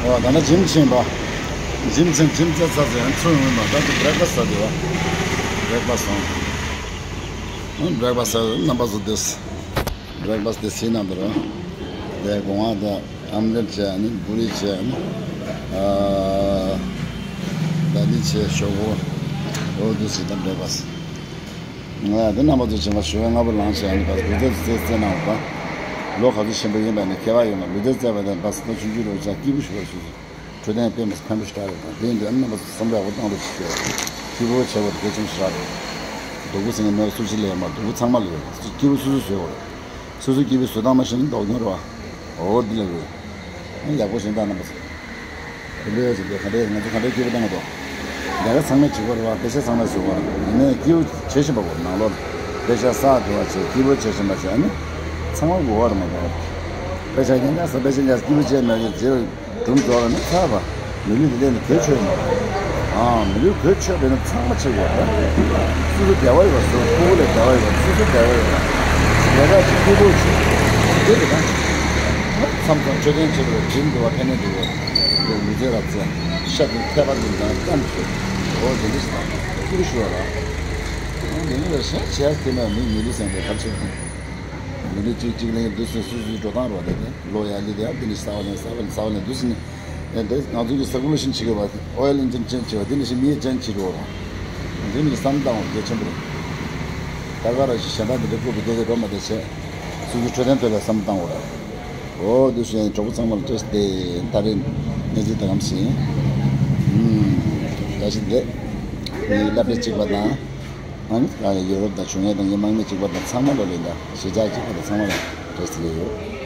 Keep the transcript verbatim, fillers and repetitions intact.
ཨོ་ད་ནི་ཇིམ་ཕྱིན་པ། ཇིམ་ཕྱིན་ཇིམ་རྩེ་ཚ་ཚེ་ཡང་ཚུར་ཡོང་མ་ད་དུ་བྷི་རེག་ཕ་སི་ཟ་དེ་བ། བྷི་རེག་ཕ་སི་སོང་། བྷི་རེག་ཕ་སི་ཟ་རྣམ་པ་ཚོ་དེས། བྷི་རེག་ཕ་སི་དེ་སི་ནང་དུ་རོ། དེ་གོང་བ་དང་ཨམ་ལེབ་བྱས་ནི་བུ་རི་བྱས་ནི། ཨ་ད་ནི་བྱས་ཞོག་གོ། ཨོ་དུ་སི་ད་བྷི་རེག་ཕ་སི། ང་དེ་རྣམ་པ་ཚོ་བྱེད་མ་ཞུ་བའི་སྔ་པོ་ལངས་བྱས་ནས་བ་ལུས་རྩལ་རྩེད་རྩེད་གནང་བ། ལོ་ག་ཚོད་ཆེན་པོ་ཡིན་པ་ནི་ཁྱད་པར་ཡོད་ན་ལུས་རྩལ་རྩེད་པ་དེ་བ་སི་ཏོ་ཆུང་ཆུང་རོ་ཆ་སྐྱིད་པོ་ཞུ་བ་ཞུ་ཞུ། འཕྲོད་བསྟེན་དཔེ་མི་ཕན་པོ་ཞིག་རག་རེད་དང་དེ་ཡིན་དུས་ཨ་ནི་རྣམ་པ་ཚོ་བསམ་བློ་ཡག་པོ་བཏང་རོགས་ཞུ་ཞུ། སྐྱིད་པོ་བྱེད་པ་དེ་གལ་ཆེན་པོ་ཞིག་རག་རེད། སྡུག་པོ་ཟེར་མཁན་མེད་པ་སུ་ཞིག་ལས་མ་སྡུག་པོ་ཚང་མ་ལས་ཡོད་སྐྱིད་པོ་སུ་སུ་བཟོས་པ་རེད། སོ་སོ་སྐྱིད་པོའི་བཟོ་སྟངས་མ་ཤེས་ན་ལྡོག་མཁན་རེད་བ། འོ་འདི་ལ་རེད། ཡག་པོ་ཞིག་འདུག་རྣམ་པ་ཚོ། དེ་འདྲ་ཡོད་ཅིག་འདུག་ག་འདྲ་ང་ཚོ་ག་འདྲ་སྐྱིད་པོ་བཏང་གི་འདུག་ལས་ཀ་ཚང་མས་བྱེད་དགོས་རེད་བ། དཔེ་ཆ་ཚང་མས་བཟོ་དགོས་རེད། ཡིན་ནའི་སྐྱིད་པོ་བྱེད་བཞིན་པ་དགོས་ནང་ལོགས་ལ། དཔེ་ཆ་བསགས་འགྲོ་བ་བྱེད་སྐྱིད་པོ་བྱེད་བཞིན་པ་བྱས་ནི། ཚང་མ་དགོས་པ་རེད་མ་གཏོགས། དཔེ་ཆ་ཉན་ཉན་ས་དཔེ་ཆ་ཉན་སྐྱིད་པོ་བྱས་མེད་ཀྱི་རྗེས་སྒྲུང་རྫོགས་ལ་ནི་ཚར་བ། མི་ལུས་འདི་ལས་ནི་གོད་ཆོད་མ་རེད། ཨང་མི་ལུས་གོད་ཆོད་པས་ན་ཚང་མ་བྱེད་དགོས་རེད། སོ་སོ་བདེ་བ་ཡོད་པ་སོ་སོ་ཕྲུ་གུ་ལ་བདེ་བ་ཡོད་པ་སོ་སོ་བདེ་བ་ཡོད་པ། ལས་ཀ་ཅིག་སྐྱིད་པོ་བྱེད། དེ་རེད་ད། མཚམས་མཚམས་འཕྲོད་བསྟེན་བྱེད་དགོས་འགྲིམ་དགོས་པ་ཕན་ནས་འགྲིག་གོ། འདི་ལུས་རྩལ་ར་རྩེ། ཤ་དེ་ཐལ་བ་འདི་དང་སྐམ་བྱེད། འོ་དེ་འདྲ་ཞིག་དང་སྐྱིད་པོ་ཞུ་བ་ར། འོ་དེ་ནི་ལ་ཤ་ཆེ་ཡ་དེ་ན་མི་མི་ལུས་སེམས་པའི་ཁ་ཆེ་བ། མི་ལུས་གཅིག་གཅིག་ལེན་འདུག་སེ་སོ་སོའི་འགྲོ་སྟངས་རོགས་དེ་ནི་ལོ་ཡ་ལི་དེ་ཡ་འདི་ནི་ས་བ་ལེན་ས་བ་ལེན་ས་བ་ལེན་འདུག་སེ་ནི། ཡང་དེ་ང་ཚོ་གི་སར་ཀུ་ལེ་ཤན་བྱེད་དགོས་པ། ཨོ་ཡལ་ཨིན་ཇིན་ཅན་བྱེད་པ་དེ་ནི་ཞིག་མིའི་ཅན་བྱེད་རོགས་ར། དེ་ནི་བསམ་བཏང་བ་གལ་ཆེན་པོ་རེད། ད་ག་ར་ཞིག་གཞན་དག་དེ་འདྲ་བཀོད་པའི་དེ་དེ་འགྲོ་མ་དེ་བྱས། སོ་སོའི་འཕྲོད་བསྟེན་ཐོག་ལ་བསམ་བཏང་བ་རེད། འོ་དུ་ཞེས་གྲོགས་པོ་ཚང་མ་ལ་བཀྲ་ཤིས་བདེ་ལེགས། ད་རེས་གནས་ཚུལ་ད་གམ་ཞིག་ཨུམ། བཀྲ་ཤིས་བདེ་ལེགས། ངའི་སློབ་གྲྭ་གཅིག་པ་དང་། ཨ་ནི་ཡོ་རོབ་དང་བྱུང་ཡས་དང་ངའི་དམག་མི་གཅིག་པ་དང་ཚང་མ་ལ་ལོས་ད་གཞིས་ཆགས་གཅིག་པ་དང་ཚང་མ་ལ་བཀྲ་ཤིས་བདེ་ལེགས་ཡོད།